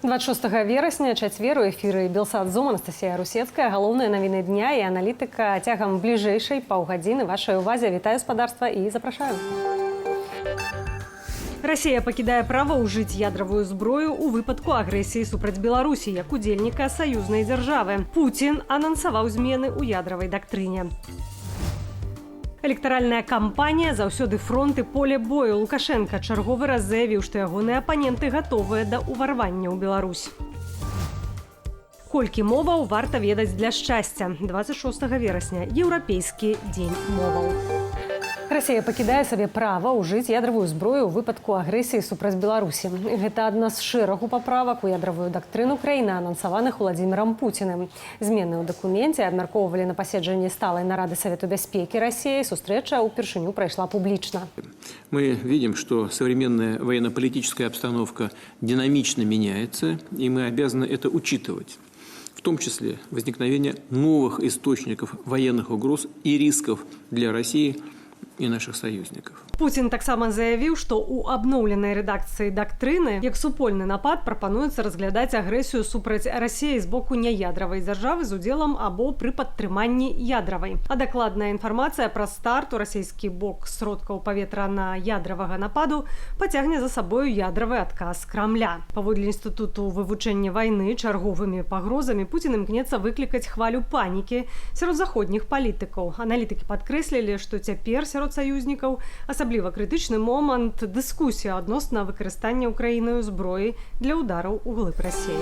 26 верасня, чацвер, у эфіры Белсат Зум Анастасія Русецкая. Галоўныя навіны дня і аналітыка цягам бліжэйшай паўгадзіны вашай увазе. Вітаю, спадарства, і запрашаю. Расія пакідае права ўжыць ядравую зброю ў выпадку агрэсіі супраць Беларусі як удзельніка саюзнай дзяржавы. Пуцін анансаваў змены ў ядравай дактрыне. Электаральная кампанія заўсёды фронт і поле бою. Лукашэнка чарговы раз заявіў, што ягоныя апаненты гатовыя да ўварвання ў Беларусь. Колькі моваў варта ведаць для шчасця? 26 верасня Еўрапейскі дзень моваў. Расія пакідае сабе права ўжыць ядравую зброю ў выпадку агрэсіі супраць Беларусі. Гэта адна з шэрагу паправак у ядравую дактрыну краіны, анансаваных Уладзімірам Пуціным. Змены ў дакуменце абмяркоўвалі на паседжанні сталай нарады Савету бяспекі Расіі. Сустрэча ўпершыню прайшла публічна. Мы видим, что современная военно-политическая обстановка динамично меняется, и мы обязаны это учитывать, в том числе возникновение новых источников военных угроз и рисков для России и наших союзников. Пуцін таксама заявіў, што ў абноўленай рэдакцыі дактрыны як супольны напад прапануецца разглядаць агрэсію супраць Расіі з боку няядравай дзяржавы з удзелам або пры падтрыманні ядравай. А дакладная інфармацыя пра старт у расійскі бок сродкаў паветрана-ядравага нападу пацягне за сабою ядравы адказ Крамля. Паводле Інстытуту вывучэння вайны, чарговымі пагрозамі Пуцін імкнецца выклікаць хвалю панікі сярод заходніх палітыкаў. Аналітыкі падкрэслілі, што цяпер сярод саюзнікаў асабліва крытычны момант — дыскусія адносна выкарыстання Украінаю зброі для удараў у глыб Расіі.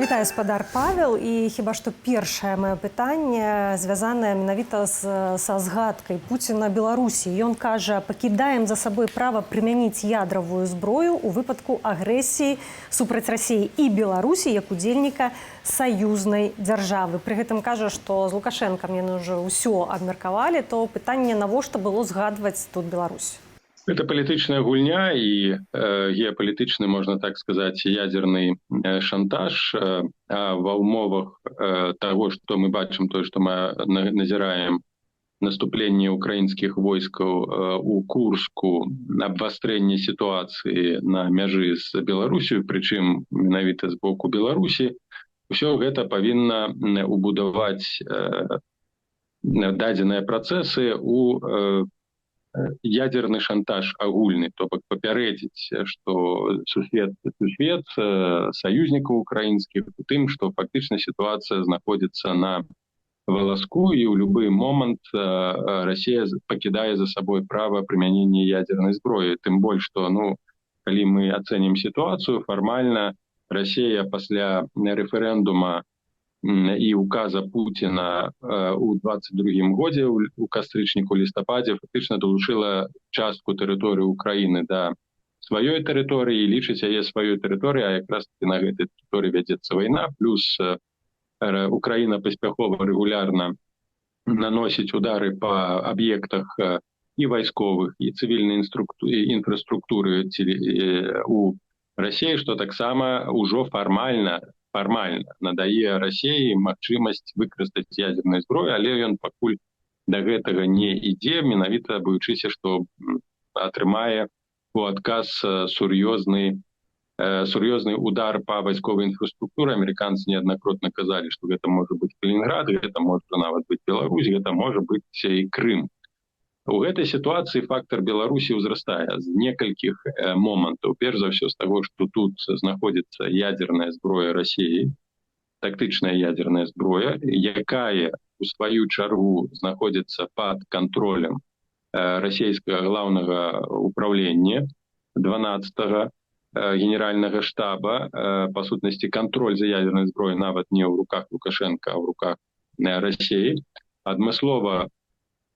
Вітаю, спадар Павел, і хіба што першае маё пытанне звязанае менавіта са згадкай Пуціна Беларусі. Ён кажа: «Пакідаем за сабой права прымяніць ядравую зброю ў выпадку агрэсіі супраць Расіі і Беларусі як удзельніка саюзнай дзяржавы». Пры гэтым кажа, што з Лукашэнкам яны ўжо ўсё абмеркавалі, то пытанне: навошта было згадваць тут Беларусь? Это палітычная гульня і геапалітычны, можна так сказаць, ядерны шантаж. А ва ўмовах того, что мы бачым, тое, что мы назіраем наступленне украінскіх войскаў у Курску, абвастрэнне сітуацыі на мяжы з Беларусію, прычым менавіта з боку Беларусі, ўсё гэта павінна убудаваць дадзеныя працэсы у ядерны шантаж агульны, то бок папярэдзіць, что сусвет, саюзнікаў украінскіх у тым, что фактычна сітуацыя знаходзіцца на валаску і ў любы момант Россия пакідае за сабой права прымянення ядерной зброі. Тым больш что, ну, калі мы ацэнім сітуацыю, фармальна Россия пасля рэферэндума і указа Путина у 22 годзе у кастрычніку, лістападзе фактычна далучыла частку тэрыторыі Украины да сваёй тэрыторыі, лічыць яе сваёй тэрыторыі, а якраз на гэтай тэрыторыі вядзецца вайна. Плюс Украина паспяхова рэгулярна наносіць удары по аб'ектах і вайсковых, і цывільнай інфраструктуры у России, что таксама ўжо фармальна надае Расіі магчымасць выкарыстаць ядерную зброю, але ён пакуль да гэтага не ідзе, менавіта боючыся, што атрымае у адказ сур'ёзны удар по вайсковай інфраструктуры. Амерыканцы неаднакротна казалі, что гэта можа быть Калінінград, гэта можа нават быть Беларусь, гэта можа быть і Крым. У гэтай сітуацыі фактор Беларусі ўзрастае з некалькіх момантаў. Перш за ўсё з таго, что тут знаходзіцца ядерная зброя России, тактычная ядерная зброя, якая у сваю чаргу знаходзіцца под контролем расійскага главнага управлення 12 генеральнага штаба. Па сутнасці, контроль за ядерной зброей нават не ў руках Лукашенко, а ў руках России. Адмыслова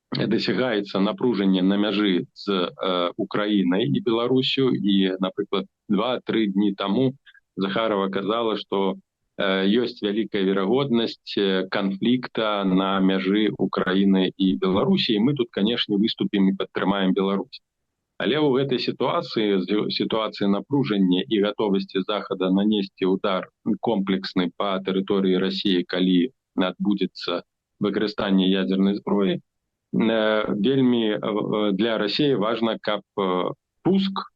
дасягаецца напружанне на мяжы з Украінай і Беларусю, і, напрыклад, 2-3 дні таму Захарова казала, что ёсць вялікая верагоднасць канфлікта на мяжы Украіны і Беларусі, і мы тут, конечно, выступім і падтрымаем Беларусь. Але ў гэтай сітуацыі, сітуацыі напружання і гатовасці Захада нанесці удар комплексны по тэрыторыі России, калі адбудзецца выкарыстанне ядерной зброі, вельмі для России важно, каб пуск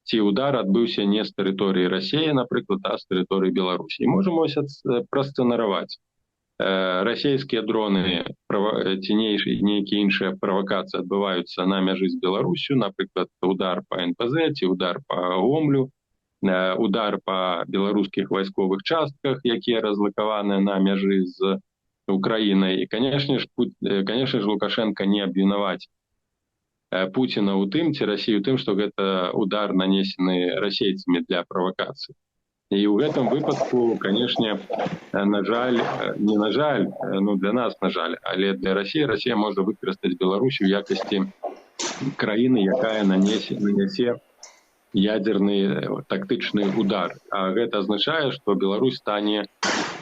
ці Ці удар адбыўся не з тэрыторыі Расеі, напрыклад, а з тэрыторыі Беларусі. Можем ось прасцэнараваць: расійскія дроны ці нейкія іншыя правакацыі адбываюцца на мяжы з Беларусю, напрыклад, удар по НПЗ ці удар по Гомлю, удар по беларускіх вайсковых частках, якія разлакаваны на мяжы з Украінай. І, конечно ж, Лукашенко не абвінаваць Пуціна ў тым ці Расію тым, што гэта удар нанесены расейцамі для правакацыі. І ў гэтым выпадку, конечно, на жаль, не на жаль, ну, для нас на жаль, але для России, Россия можа выкарыстаць Беларусь у якасці краіны, якая нанесе ядерны тактычны удар. А гэта азначае, что Беларусь стане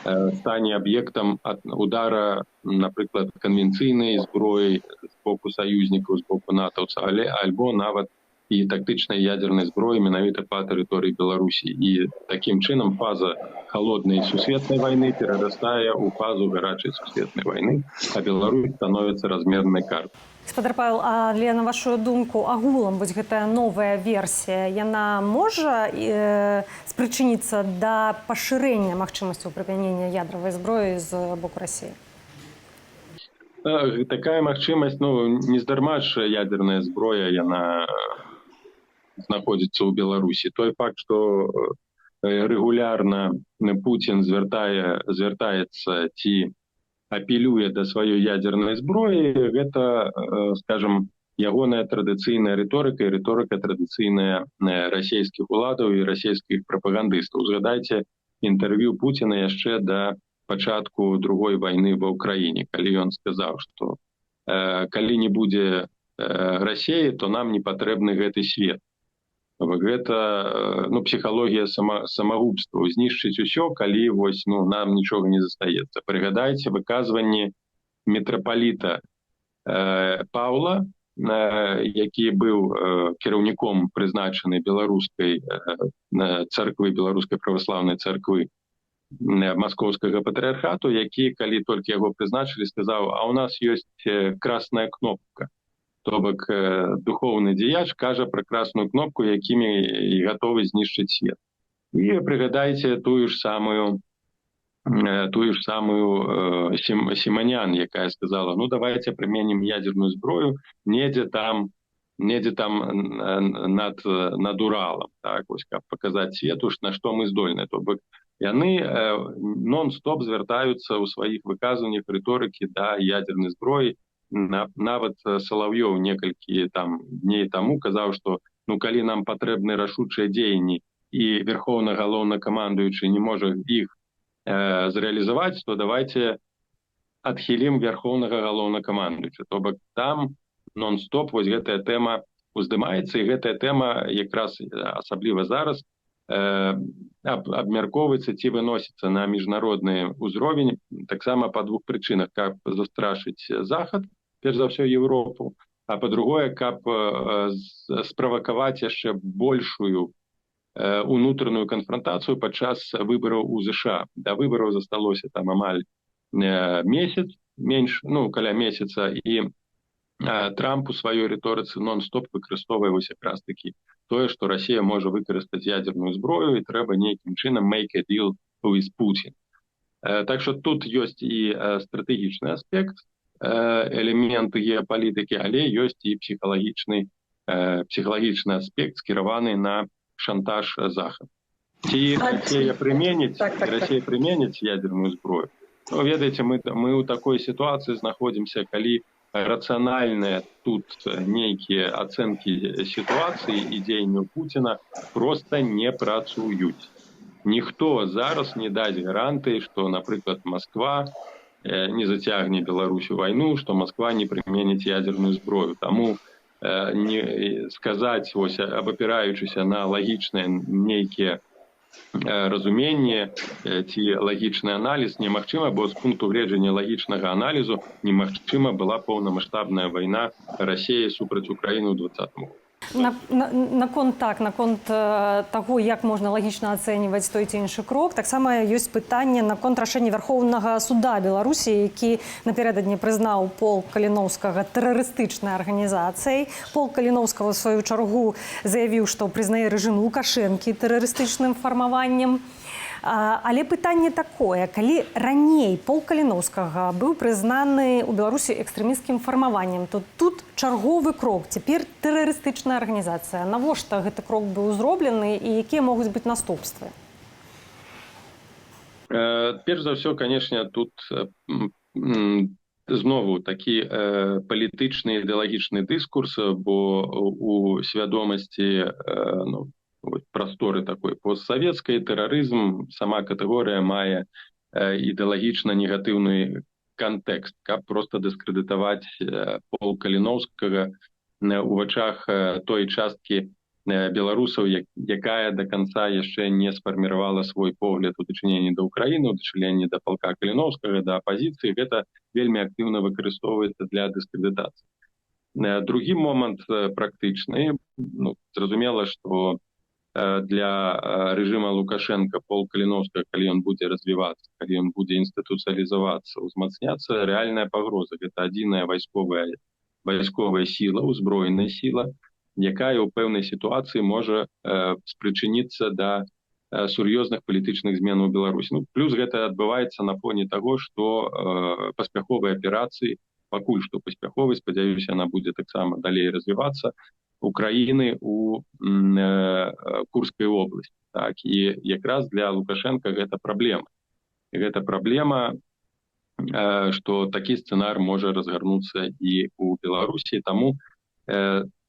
аб'ектам ад удара, напрыклад, канвенцыйнай зброі з боку саюзнікаў, з боку натаўца, але альбо нават і тактычнай ядернай зброі менавіта па тэрыторыі Беларусі. І такім чынам фаза холоднай сусветнай войны перарастае ў фазу гарачай сусветнай войны, а Беларусь становится разменнай картай. Спадар Павел, але, на вашу думку, агулам вось гэтая новая версія, яна можа спрычыніцца да пашырэння магчымасцяў прымянення ядравай зброі з боку Расіі? Такая магчымасць, ну, нездарма ж ядерная зброя, яна знаходзіцца ў Беларусі. Той факт, что рэгулярна Путін звяртаецца ці апелюе да сваёй ядернай зброі, гэта, скажем, ягоная традыцыйная рыторыка і рыторыка традыцыйная расійскіх уладаў і расійскіх прапагандыстаў. Узгадайце інтэрв'ю Пуціна яшчэ да пачатку другой вайны ва Ўкраіне, калі ён сказаў, что калі не будзе Расеі, то нам не патрэбны гэты свет. Гэта, ну, псіхалогія самагубства: знішчыць усё, калі вось, ну, нам нічога не застаецца. Прыгадайце выказванні мітрапаліта Паўла, які быў кіраўніком прызначаны беларускай царквы, Беларускай праваслаўнай царквы Маскоўскага патрыархату, які, калі толькі яго прызначылі, сказаў: «А у нас ёсць красная кнопка». То бок духоўны дзеяч кажа пра красную кнопку, якімі і гатовы знішчыць свет. І прыгадайце тую ж самую Сіманян, якая сказала: «Ну, давайте прыменім ядерную зброю недзе там над Уралам, так вось, каб паказаць свету ж, на што мы здольны». То бок яны нон-стоп звяртаюцца ў сваіх выказваннях, рыторыкі да ядернай зброі. Нават Салаўёў некалькі там дней таму казаў, что, ну, калі нам патрэбны рашучыя дзеянні і верхоўна галоўнакамандуючы не можа іх зрэалізаваць, то давайте адхілім верхоўнага галоўнакамандуючы. То бок там нон-стоп вось гэтая тэма уздымаецца, і гэтая тэма якраз асабліва зараз абмяркоўваецца ці выносіцца на міжнародны ўзровень таксама па двух прычынах: каб застрашыць Захад, перш за ўсё Европу, а па-другое, каб справакаваць яшчэ большую унутраную канфронтацыю падчас выбараў у ЗША. Да выбараў засталося там амаль месяц, менш, ну, каля месяца, і Трамп у сваёй рыторыцы нон-стоп выкарыстоўвае вось якраз такі тое, што Расія можа выкарыстаць ядерную зброю і трэба нейкім чынам make a deal with Putin. Так что тут ёсць і стратэгічны аспект, элементы геапалітыкі, але ёсць і псіхалагічны аспект, скіраваны на шантаж Захад. Ці Расія прыменіць, Расія прыменіць ядерную зброю? Ну, ведаеце, мы ў такой сітуацыі знаходзімся, калі рацыянальныя тут нейкія ацэнкі сітуацыі і дзеянняў Пуціна просто не працуюць. Ніхто зараз не дасць гарантыі, што, напрыклад, Москва не зацягне Беларусь у вайну, што Москва не прыменіць ядерную зброю. Таму не сказаць вось, абапіраючыся на лагічныя нейкія разуменне ці лагічны аналіз, немагчыма, бо з пункту гледжання лагічнага аналізу немагчыма была поўнамасштабная вайна Расеі супраць Украіны ў 20-м. Наконт так, наконт таго, як можна лагічна ацэньваць той ці іншы крок, таксама ёсць пытанне наконт рашэння Вярхоўнага суда Беларусі, які напярэдадні прызнаў Полк Каліноўскага тэрарыстычнай арганізацыяй. Полк Каліноўскага, ў сваю чаргу, заявіў, што прызнае рэжым Лукашэнкі тэрарыстычным фармаваннем. Але пытанне такое: калі раней Полк Каліноўскага быў прызнаны ў Беларусі экстрэмісцкім фармаваннем, то тут чарговы крок, цяпер тэрарыстычная арганізацыя. Навошта гэты крок быў зроблены і якія могуць быць наступствы? Перш за ўсё, конечно, тут знову такі палітычны, ідэалагічны дыскурс, бо у свядомасці, ну, прасторы такой постсавецкай тэрарызм, сама катэгорыя мае ідэалагічна негатыўны кантэкст, каб просто дыскрэдытаваць Полк Каліноўскага у вачах той часткі беларусаў, якая до конца яшчэ не сфарміравала свой погляд у дачыненні да Украіны, у дачыненні да Палка Каліноўскага, да апазіцыі. Гэта вельмі актыўна выкарыстоўваецца для дыскрэдытацыі. Другі момант практычны. Ну, зразумела, что для рэжыма Лукашенко Полк Каліноўскага, калі ён будзе развівацца, калі ён будзе інстытуцыялізавацца, узмацняцца, рэальная пагроза. Гэта адзіная вайсковая сіла, узброеная сіла, якая ў пэўнай сітуацыі можа спрычыніцца да сур'ёзных палітычных змен у Беларусі. Ну, плюс гэта адбываецца на фоне таго, што паспяховай аперацыі, пакуль што паспяховай, спадзяюся, она будзе таксама далей развівацца, Украіны у Курскай области. Так, і якраз для Лукашенко гэта праблема. Гэта праблема, что такі сцэнар можа разгарнуцца і у Беларусі. Таму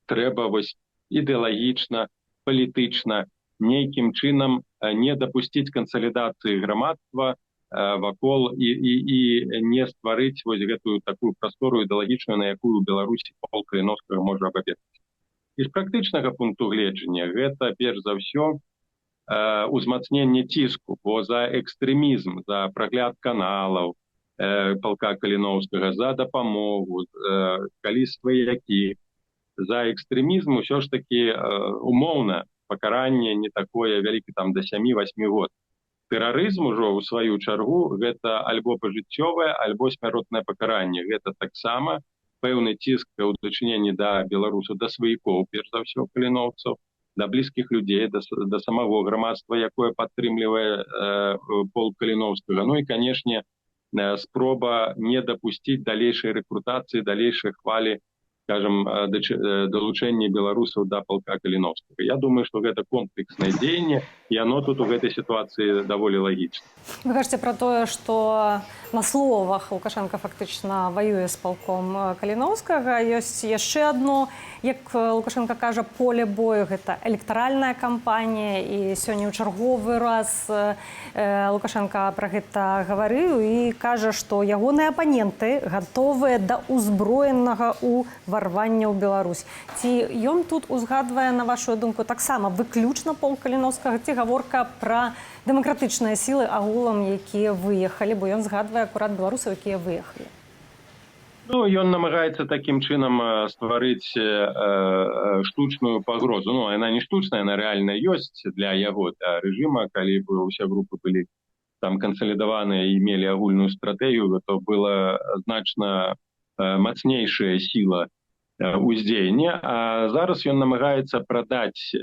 трэба вось ідэалагічна, палітычна нейкім чынам не дапусціць кансалідацыі грамадства вакол і не стварыць вось гэтую такую прастору ідэалагічную, на якую Беларусі Полк Каліноўскага можа абапеціць. І з практычнага пункту гледжання гэта перш за ўсё узмацненне ціску, бо за экстрэмізм, за прагляд каналаў Палка Каліноўскага, за дапамогу, калі сваякі, за экстрэмізм усё ж таки умоўна пакаранне не такое вялікі, там да 7-8 год. Тэрарызм ужо ў сваю чаргу гэта альбо пажыццёвае, альбо смяротнае пакаранне. Гэта таксама пэўны ціск у дачыненні да беларусаў, да сваякоў, перш за ўсё каліноўцаў, да блізкіх людзей, да самого грамадства, якое падтрымлівае Полк Каліноўскага. Ну і, канешне, спроба не дапусціць далейшай рэкрутацыі, далейшай хвалі, скажем, далучэння беларусаў да Палка Каліноўскага. Я думаю, что гэта комплекснае дзеянне, і оно тут у гэтай сітуацыі даволі лагічна. Вы кажаце пра тое, што на словах Лукашенко фактычна ваюе з Палком Каліноўскага. Ёсць яшчэ адно, як Лукашенко кажа, поле бою, гэта электаральная кампанія. І сёння ў чарговы раз Лукашенко пра гэта гаварыў і кажа, што ягоныя апаненты гатовыя да ўзброенага ўварвання ў Беларусь. Ці ён тут узгадвае, на вашу думку, таксама выключна Полк Каліноўскага, ці гаворка пра дэмакратычныя сілы агулам, якія выехалі, бо ён згадвае акурат беларусаў, якія выехалі? Ну, ён намагаецца такім чынам стварыць штучную пагрозу. Ну, она не штучная, она рэальна ёсць для яго, для рэжыма. Калі бы ўсе групы былі там кансалідаваныя і мелі агульную стратэгію, то была значна мацнейшая сіла уздзеяння. А зараз ён намагаецца прадаць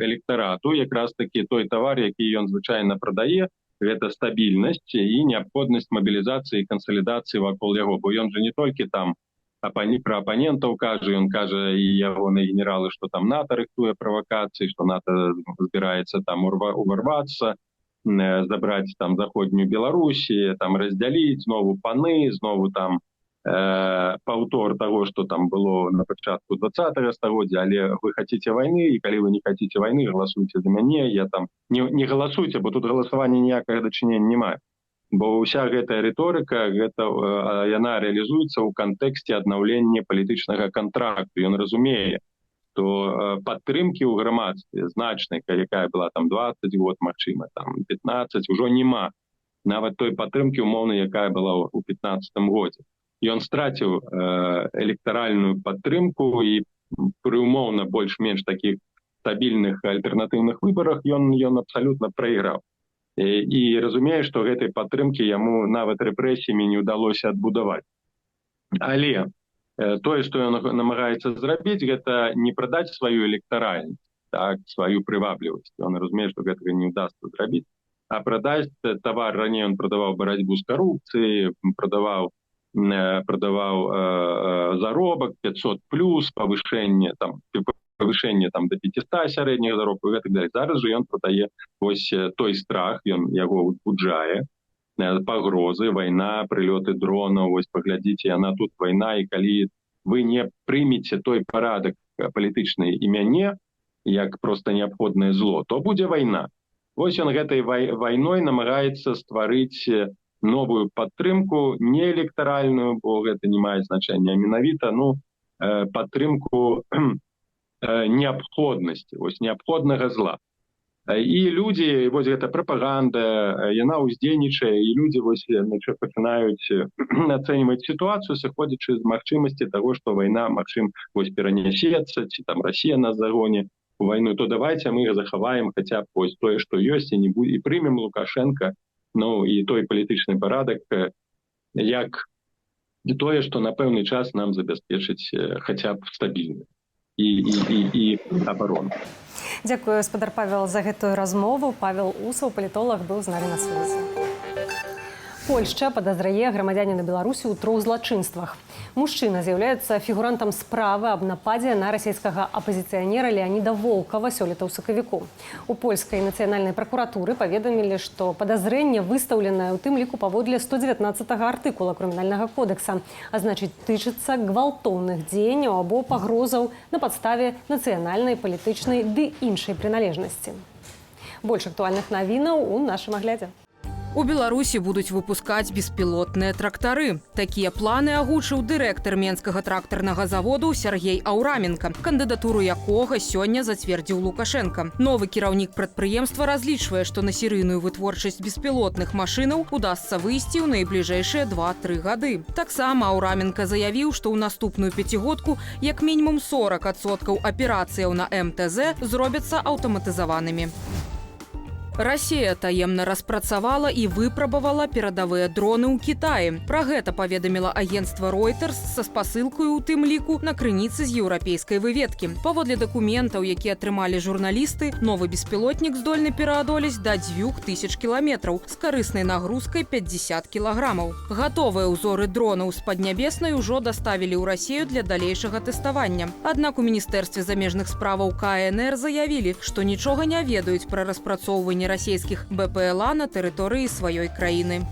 электарату якраз такі той тавар, які ён звычайна прадае, гэта стабільнасць і неабходнасць мабілізацыі і кансалідацыі вакол яго. Бо ён же не толькі там пра апанентаў кажа, ён кажа, і ягоныя генералы, што там НАТО рыхтуе правакацыі, што НАТО збіраецца там уварвацца, забраць там заходнюю Беларусі, там раздзяліць, знову паны, знову там паўтор того, что там было на пачатку 20 стагоддзя. Але вы хотите войны, і калі вы не хотите войны, галасуйте за мяне, я там не галасуйте, бо тут галасавання ніякага дачынення не мае. Бо ўся гэтая рыторыка, гэта яна рэалізуецца ў кантэксце аднаўлення палітычнага кантракту. Ён разумее, то падтрымкі ў грамадстве значнай, якая была там 20 год, магчыма, там 15, ужо няма нават той падтрымкі умоўнай, якая была ў 15 годзе. Ён страціў электаральную падтрымку і пры умоўна больш-менш таких стабільных альтэрнатыўных выбарах ён абсалютна прайграў і разумее, што гэтай падтрымкі яму нават рэпрэсіямі не ўдалося адбудаваць. Але тое, што ён намагаецца зрабіць, гэта не прадаць сваю электаральнасць, так, сваю прываблівасць, он разумее, што гэтага не ўдасца зрабіць, а прадаць тавар. Раней он прадаваў барацьбу з карупцыяй, прадаваў заробак 500 плюс, павышэнне там до 500 сярэдніх заробкаў і так далее. Зараз же ён прадае вось той страх, ён яго узбуджае: пагрозы, вайна, прылёты дронаў, вось паглядзіце, яна тут, вайна, і калі вы не прымеце той парадак палітычны і мяне як просто неабходнае зло, то будзе вайна. Вось он гэтай вайной намагаецца стварыць новую падтрымку, не электаральную, бо гэта не мае значэння, менавіта, ну, падтрымку неабходнасці, вось неабходнага зла. І людзі, вось гэта прапаганда, яна ўздзейнічае, і людзі вось пачынаюць ацэньваць сітуацыю, сыходзячы з магчымасці таго, што вайна, магчым, вось перанясецца ці там Расія нас загоне у вайну, то давайте мы захаваем хаця б вось тое, што ёсць, і не будзе, і прымем Лукашенко, ну, і той палітычны парадак як тое, што на пэўны час нам забяспечыць хаця б стабільны і абарону. Дзякую, спадар Павел, за гэтую размову. Павел Усаў, палітолаг, быў з намі на сувязі. Польшча падазрае грамадзяніна Беларусі ў трох злачынствах. Мужчына з'яўляецца фігурантам справы аб нападзе на расійскага апазіцыянера Леаніда Волкава сёлета ў сакавіку. У польскай нацыянальнай пракуратуры паведамілі, што падазрэнне выстаўленае ў тым ліку паводле 119 артыкула крымінальнага кодэкса, а значыць, тычыцца гвалтоўных дзеянняў або пагрозаў на падставе нацыянальнай, палітычнай ды іншай прыналежнасці. Больш актуальных навінаў у нашым аглядзе. У Беларусі будуць выпускаць беспілотныя трактары. Такія планы агучыў дырэктар Менскага трактарнага заводу Сяргей Аўраменка, кандыдатуру якога сёння зацвердзіў Лукашэнка. Новы кіраўнік прадпрыемства разлічвае, што на серыйную вытворчасць беспілотных машынаў удасца выйсці ў найбліжэйшыя 2-3 гады. Таксама Аўраменка заявіў, што ў наступную пяцігодку як мінімум 40% аперацыяў на МТЗ зробяцца аўтаматызаванымі. Расія таемна распрацавала і выпрабавала перадавыя дроны ў Кітаі. Пра гэта паведаміла агенцтва Reuters са спасылкаю ў тым ліку на крыніцы з еўрапейскай выведкі. Паводле дакументаў, якія атрымалі журналісты, новы беспілотнік здольны пераадолець да 2000 кіламетраў з карыснай нагрузкай 50 кілаграмаў. Гатовыя ўзоры дронаў з Паднябеснай ужо даставілі ў Расію для далейшага тэставання. Аднак у міністэрстве замежных справаў КНР заявілі, што нічога не ведаюць пра распрацоўванне расійскіх БПЛА на тэрыторыі сваёй краіны.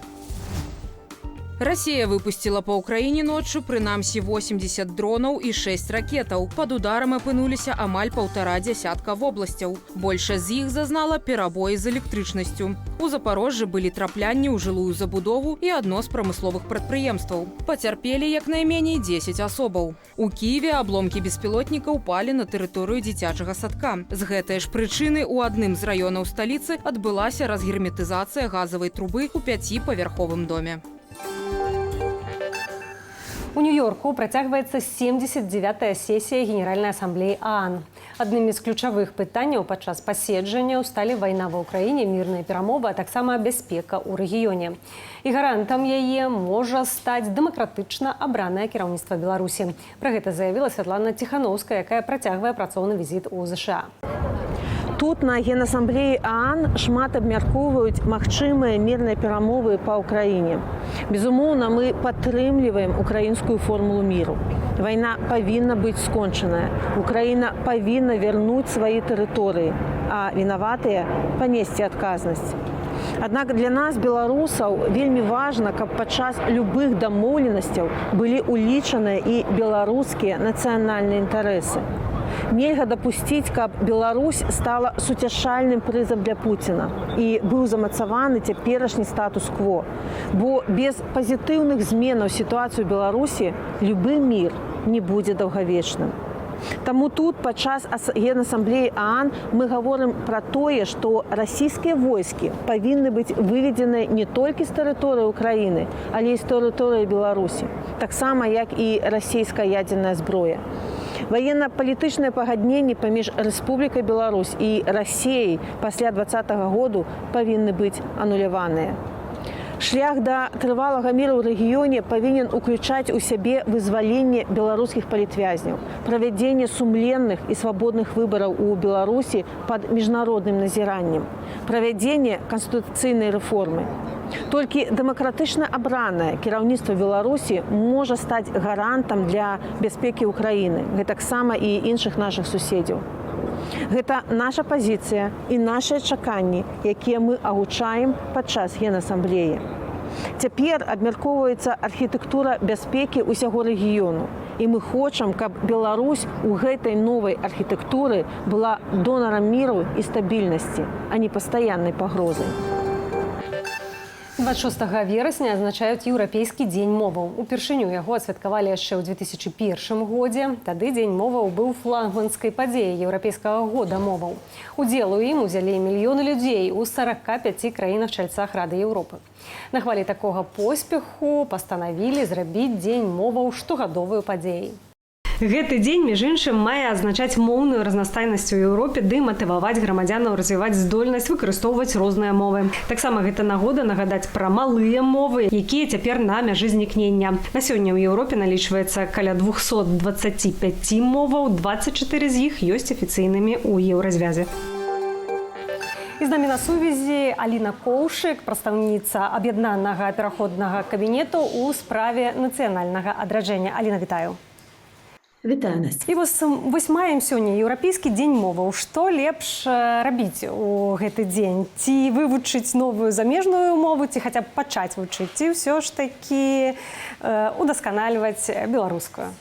Расія выпусціла па Ўкраіне ноччу прынамсі 80 дронаў і 6 ракетаў. Пад ударам апынуліся амаль паўтара дзясятка вобласцяў. Большасць з іх зазнала перабоі з электрычнасцю. У Запарожжы былі траплянні ў жылую забудову і адно з прамысловых прадпрыемстваў. Пацярпелі як найменей 10 асобаў. У Кіеве абломкі беспілотніка ўпалі на тэрыторыю дзіцячага садка. З гэтай ж прычыны ў адным з раёнаў сталіцы адбылася разгерметызацыя газавай трубы ў пяціпавярховым доме. У Нью-Йорку працягваецца 79-я сесія Генеральнай асамблеі ААН. Аднымі з ключавых пытанняў падчас паседжанняў сталі вайна ва Ўкраіне, мірныя перамовы, а таксама бяспека ў рэгіёне. І гарантам яе можа стаць дэмакратычна абранае кіраўніцтва Беларусі. Пра гэта заявіла Святлана Ціханоўская, якая працягвае працоўны візіт у ЗША. Тут, на Генасамблеі ААН, шмат абмяркоўваюць магчымыя мірныя перамовы па Ўкраіне. Безумоўна, мы падтрымліваем украінскую формулу міру. Вайна павінна быць скончаная. Украіна павінна вярнуць свае тэрыторыі, а вінаватыя панесці адказнасць. Аднак для нас, беларусаў, вельмі важна, каб падчас любых дамоўленасцяў былі ўлічаныя і беларускія нацыянальныя інтарэсы. Нельга дапусціць, каб Беларусь стала суцяшальным прызам для Пуціна і быў замацаваны цяперашні статус-кво. Бо без пазітыўных зменаў сітуацыю Беларусі любы мір не будзе даўгавечным. Таму тут, падчас Генасамблеі ААН, мы гаворым пра тое, што расійскія войскі павінны быць выведзены не толькі з тэрыторыі Украіны, але і з тэрыторыі Беларусі, таксама як і расійская ядзерная зброя. Ваенна-палітычныя пагадненні паміж Рэспублікай Беларусь і Расеяй пасля 20-го году павінны быць ануляваныя. Шлях да трывалага міру ў рэгіёне павінен уключаць у сябе вызваленне беларускіх палітвязняў, правядзенне сумленных і свабодных выбараў у Беларусі пад міжнародным назіраннем, правядзенне канстытуцыйнай рэформы. Толькі дэмакратычна абранае кіраўніцтва Беларусі можа стаць гарантам для бяспекі Украіны, гэтаксама і іншых нашых суседзяў. Гэта наша пазіцыя і нашыя чаканні, якія мы агучаем падчас генасамблеі. Цяпер абмяркоўваецца архітэктура бяспекі ўсяго рэгіёну. І мы хочам, каб Беларусь у гэтай новай архітэктуры была донарам міру і стабільнасці, а не пастаяннай пагрозай. 26 верасня адзначаюць Еўрапейскі дзень моваў. Упершыню яго адсвяткавалі яшчэ ў 2001 годзе. Тады дзень моваў быў флагманскай падзеяй Еўрапейскага года моваў. Удзел у ім узялі мільёны людзей у 45 краінах-чальцах Рады Еўропы. На хвалі такога поспеху пастанавілі зрабіць дзень моваў штогадовую падзеяй. Гэты дзень, між іншым, мае азначаць моўную разнастайнасць у Еўропе ды матываваць грамадзянаў развіваць здольнасць выкарыстоўваць розныя мовы. Таксама гэта нагода нагадаць пра малыя мовы, якія цяпер на мяжы знікнення. На сёння ў Еўропе налічваецца каля 225 моваў, 24 з іх ёсць афіцыйнымі ў Еўразвязе. І з намі на сувязі Аліна Коўшык, прадстаўніца аб'яднанага пераходнага кабінету ў справе нацыянальнага адраджэння. Аліна, вітаю. Вітаю, Настя. І вось маем сёння Еўрапейскі дзень моваў. Што лепш рабіць у гэты дзень? Ці вывучыць новую замежную мову, ці хаця б пачаць вучыць, ці ўсё ж такі удасканальваць беларускую?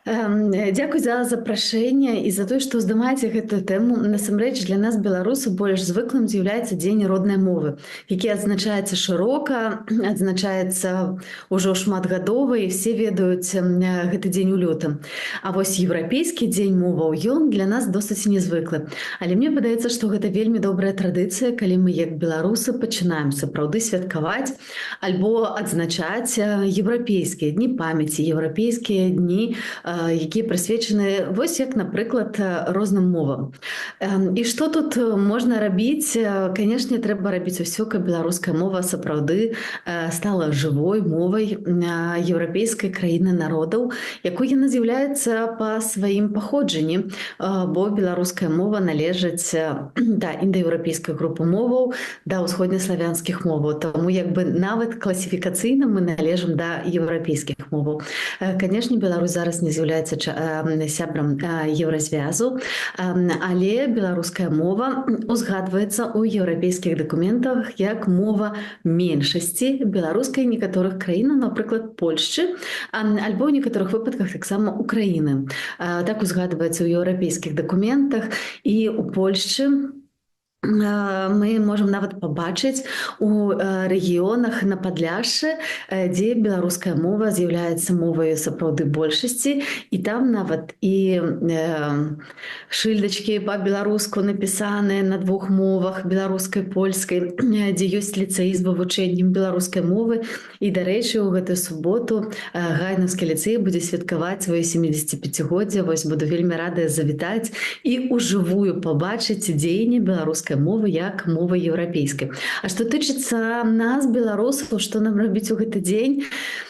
Дзякуй за запрашэнне і за тое, што ўздымаеце гэтую тэму. Насамрэч для нас, беларусаў, больш звыклым з'яўляецца дзень роднай мовы, які адзначаецца шырока, адзначаецца ўжо шматгадова, і все ведаюць гэты дзень у лютым. А вось Еўрапейскі дзень моваў, ён для нас досыць незвыклы. Але мне падаецца, што гэта вельмі добрая традыцыя, калі мы як беларусы пачынаем сапраўды святкаваць альбо адзначаць еўрапейскія дні памяці, еўрапейскія дні, якія прысвечаны вось як, напрыклад, розным мовам. І што тут можна рабіць? Канешне, трэба рабіць усё, каб беларуская мова сапраўды стала жывой мовай еўрапейскай краіны народаў, якой яна з'яўляецца па сваім паходжанні, бо беларуская мова належыць да індаеўрапейскай групы моваў, да ўсходнеславянскіх моваў. Таму як бы нават класіфікацыйна мы належым да еўрапейскіх моваў. Канешне, Беларусь зараз не з'яўляецца сябрам Еўразвязу, але беларуская мова узгадваецца ў еўрапейскіх дакументах як мова меншасці беларускай некаторых краінаў, напрыклад, Польшчы, альбо ў некаторых выпадках таксама Украіны. Так узгадваецца ў еўрапейскіх дакументах, і у Польшчы мы можам нават пабачыць у рэгіёнах на Падляшшы, дзе беларуская мова з'яўляецца мовай сапраўды большасці, і там нават і шыльдачкі па-беларуску напісаныя на двух мовах, беларускай, польскай, дзе ёсць ліцэі з вывучэннем беларускай мовы. І, дарэчы, у гэтую суботу Гайнаўскі ліцэй будзе святкаваць сваё 75годдзе. Вось буду вельмі радая завітаць і ўжывую пабачыць дзеянне беларускай мовы як мовы еўрапейскай. А што тычыцца нас, беларусаў, што нам рабіць у гэты дзень?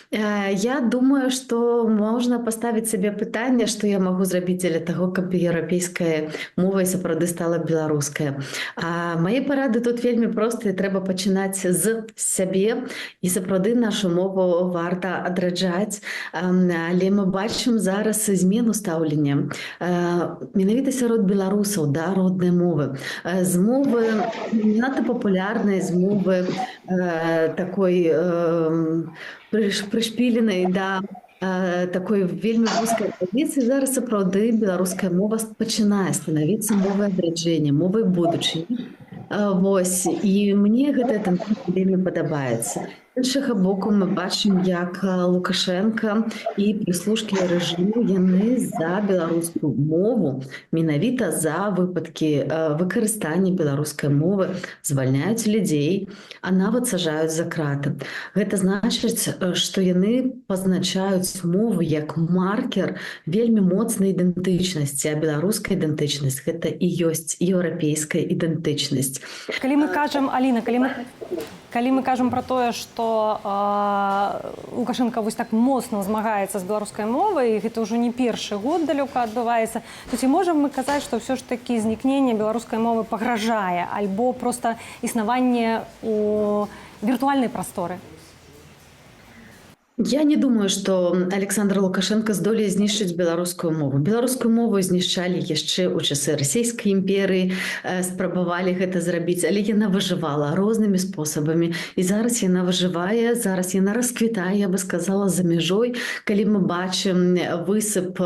Я думаю, што можна паставіць сабе пытанне, што я магу зрабіць дзеля таго, каб еўрапейская мова сапраўды стала беларуская. А мае парады тут вельмі простыя: трэба пачынаць з сябе, і сапраўды нашу мову варта адраджаць. Але мы бачым зараз змену стаўлення менавіта сярод беларусаў да роднай мовы. З мовы не надта папулярнай, з мовы такой прышпіленай да такой вельмі вузкай пазіцыі, зараз сапраўды беларуская мова пачынае станавіцца мовай адраджэння, мовай будучыні. Вось, і мне гэтая тэндэнцыя вельмі падабаецца. Іншага боку, мы бачым, як Лукашенко і прыслужкі рэжыму, яны за беларускую мову, менавіта за выпадкі выкарыстання беларускай мовы звальняюць людзей, а нават сажаюць за краты. Гэта значыць, што яны пазначаюць мову як маркер вельмі моцнай ідэнтычнасці, а беларуская ідэнтычнасць — гэта і ёсць еўрапейская ідэнтычнасць. Калі мы кажам, Аліна, калі мы кажам про тое, что Лукашенко вось так моцна змагаецца з беларускай мовай, і гэта ўжо не першы год далёка адбываецца, то ці можам мы казаць, што ўсё ж такі знікненне беларускай мовы пагражае альбо проста існаванне у віртуальнай прасторы? Я не думаю, што Александр Лукашенко здолее знішчыць беларускую мову. Беларускую мову знішчалі яшчэ ў часы Расійскай імперыі, спрабавалі гэта зрабіць, але яна выжывала рознымі спосабамі. І зараз яна выжывае, зараз яна расквітае, я бы сказала, за мяжой, калі мы бачым высып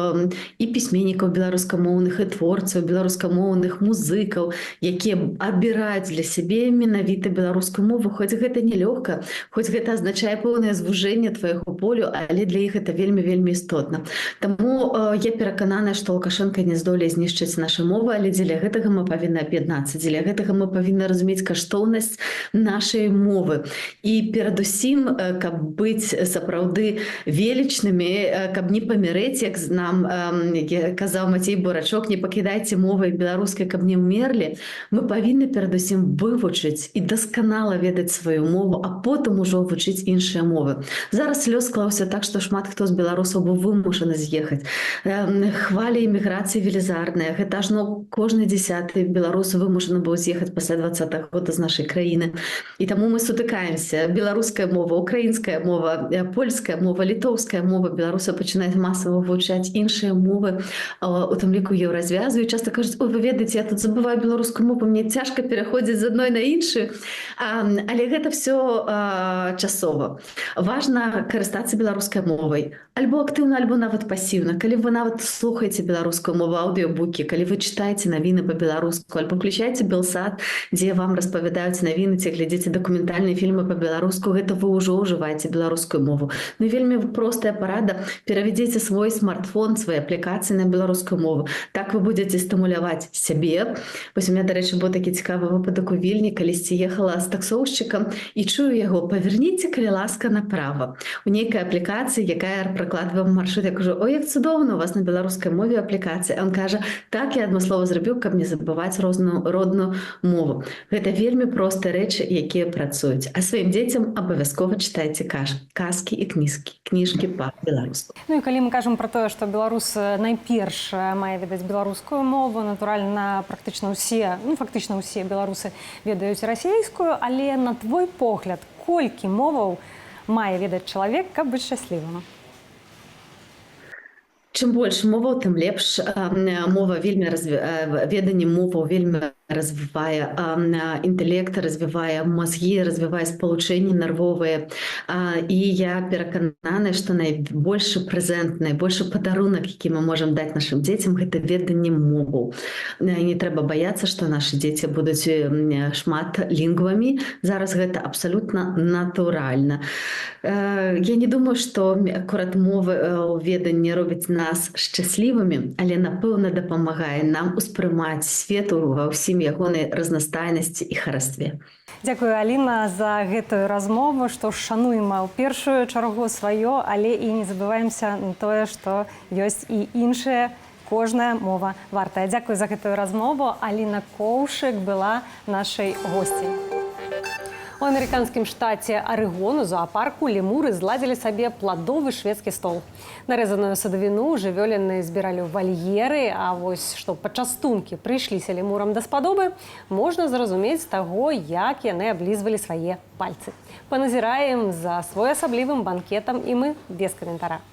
і пісьменнікаў беларускамоўных, і творцаў беларускамоўных, музыкаў, якія абіраюць для сябе менавіта беларускую мову, хоць гэта нелёгка, хоць гэта азначае пэўнае звужэнне твайго полю, але для іх это вельмі, вельмі істотна. Таму я перакананая, што Лукашенко не здолее знішчыць нашу мову, але дзеля гэтага мы павінны аб'яднацца, дзеля гэтага мы павінны разумець каштоўнасць нашай мовы. І перадусім, каб быць сапраўды велічнымі, каб не памірэць, як з нам казаў Мацей Бурачок, не пакідайце мовай беларускай, каб не ўмерлі, мы павінны перадусім вывучыць і дасканала ведаць сваю мову, а потым ужо вучыць іншыя мовы. Зараз лёс склаўся так, што шмат хто з беларусаў быў вымушаны з'ехаць. Хваля эміграцыі велізарная. Гэта ажно кожны дзесяты беларус вымушаны быў з'ехаць пасля 20-го года з нашай краіны. І таму мы сутыкаемся. Беларуская мова, украінская мова, польская мова, літоўская мова. Беларусы пачынаюць масава вывучаць іншыя мовы, у тым ліку Еўразвязу. І часта кажуць: «Ой, вы ведаеце, я тут забываю беларускую мову, мне цяжка пераходзіць з адной на іншую». Але гэта все часова. Важна карыстацца беларускай мовай альбо актыўна, альбо нават пасіўна. Калі вы нават слухаеце беларускую мову, аўдыёбукі, калі вы чытаеце навіны па-беларуску альбо включаеце Белсат, дзе вам распавядаюць навіны, ці глядзіце дакументальныя фільмы па-беларуску, гэта вы ўжо ўжываеце беларускую мову. Ну, вельмі простая парада: перавядзіце свой смартфон, свае аплікацыі на беларускую мову. Так вы будзеце стымуляваць сябе. Вось у меня, дарэчы, быў такі цікавы выпадак у Вільні, калісьці ехала з таксоўшчыкам і чую яго: «Паверніце, калі ласка, направо», у нейкай аплікацыі, якая пракладвае маршрут. Я кажу: «Ой, як цудоўна, у вас на беларускай мове аплікацыя». Он кажа: «Так, я адмыслова зрабіў, каб не забываць розную родную мову». Гэта вельмі простыя рэчы, якія працуюць. А сваім дзецям абавязкова чытайце казкі і кніжкі па-беларуску. Ну і калі мы кажам про тое, што беларус найперш мае ведаць беларускую мову, натуральна, практычна ўсе, ну, фактычна ўсе беларусы ведаюць расійскую, але на твой погляд, колькі моваў мае ведаць чалавек, каб быць шчаслівым? Чым больш моваў, тым лепш. Мова вельмі веданне моваў вельмі развівае інтэлект, развівае мазгі, развівае спалучэнні нервовыя. І я перакананая, што найбольшы прэзент, найбольшы падарунак, які мы можам даць нашым дзецям, гэта веданне моваў. Не трэба баяцца, што нашы дзеці будуць шмат лінгвамі. Зараз гэта абсалютна натуральна. Я не думаю, што акурат мовы веданне робіць нас шчаслівымі, але, напэўна, дапамагае нам успрымаць свету ва ўсім ягонай разнастайнасці і харастве. Дзякую, Аліна, за гэтую размову. Што ж, шануема ў першую чаргу сваё, але і не забываемся на тое, што ёсць і іншыя, кожная мова вартая. Дзякую за гэтую размову. Аліна Коўшык была нашай госцяй. У амерыканскім штаце Арэгон у заапарку лемуры зладзілі сабе пладовы шведскі стол. Нарэзаную садавіну жывёліны збіралі ў вальеры, а вось што пачастункі прыйшліся лемурам даспадобы, можна зразумець з таго, як яны аблізвалі свае пальцы. Паназіраем за своеасаблівым банкетам і мы без каментара.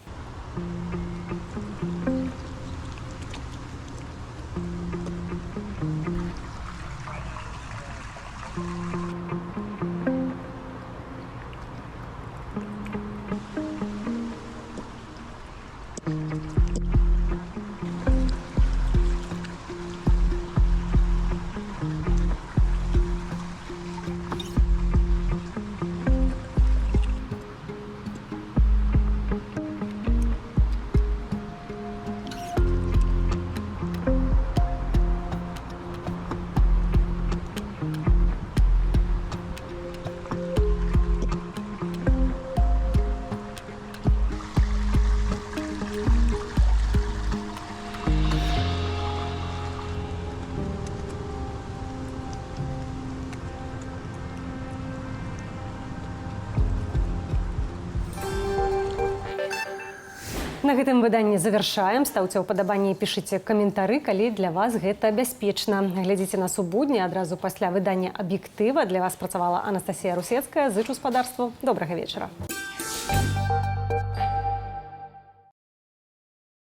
На гэтым выданні завяршаем. Стаўце ўпадабанні і пішыце каментары, калі для вас гэта бяспечна. Глядзіце нас у будні адразу пасля выдання «Аб'ектыва». Для вас працавала Анастасія Русецкая. Зычу спадарству добрага вечара.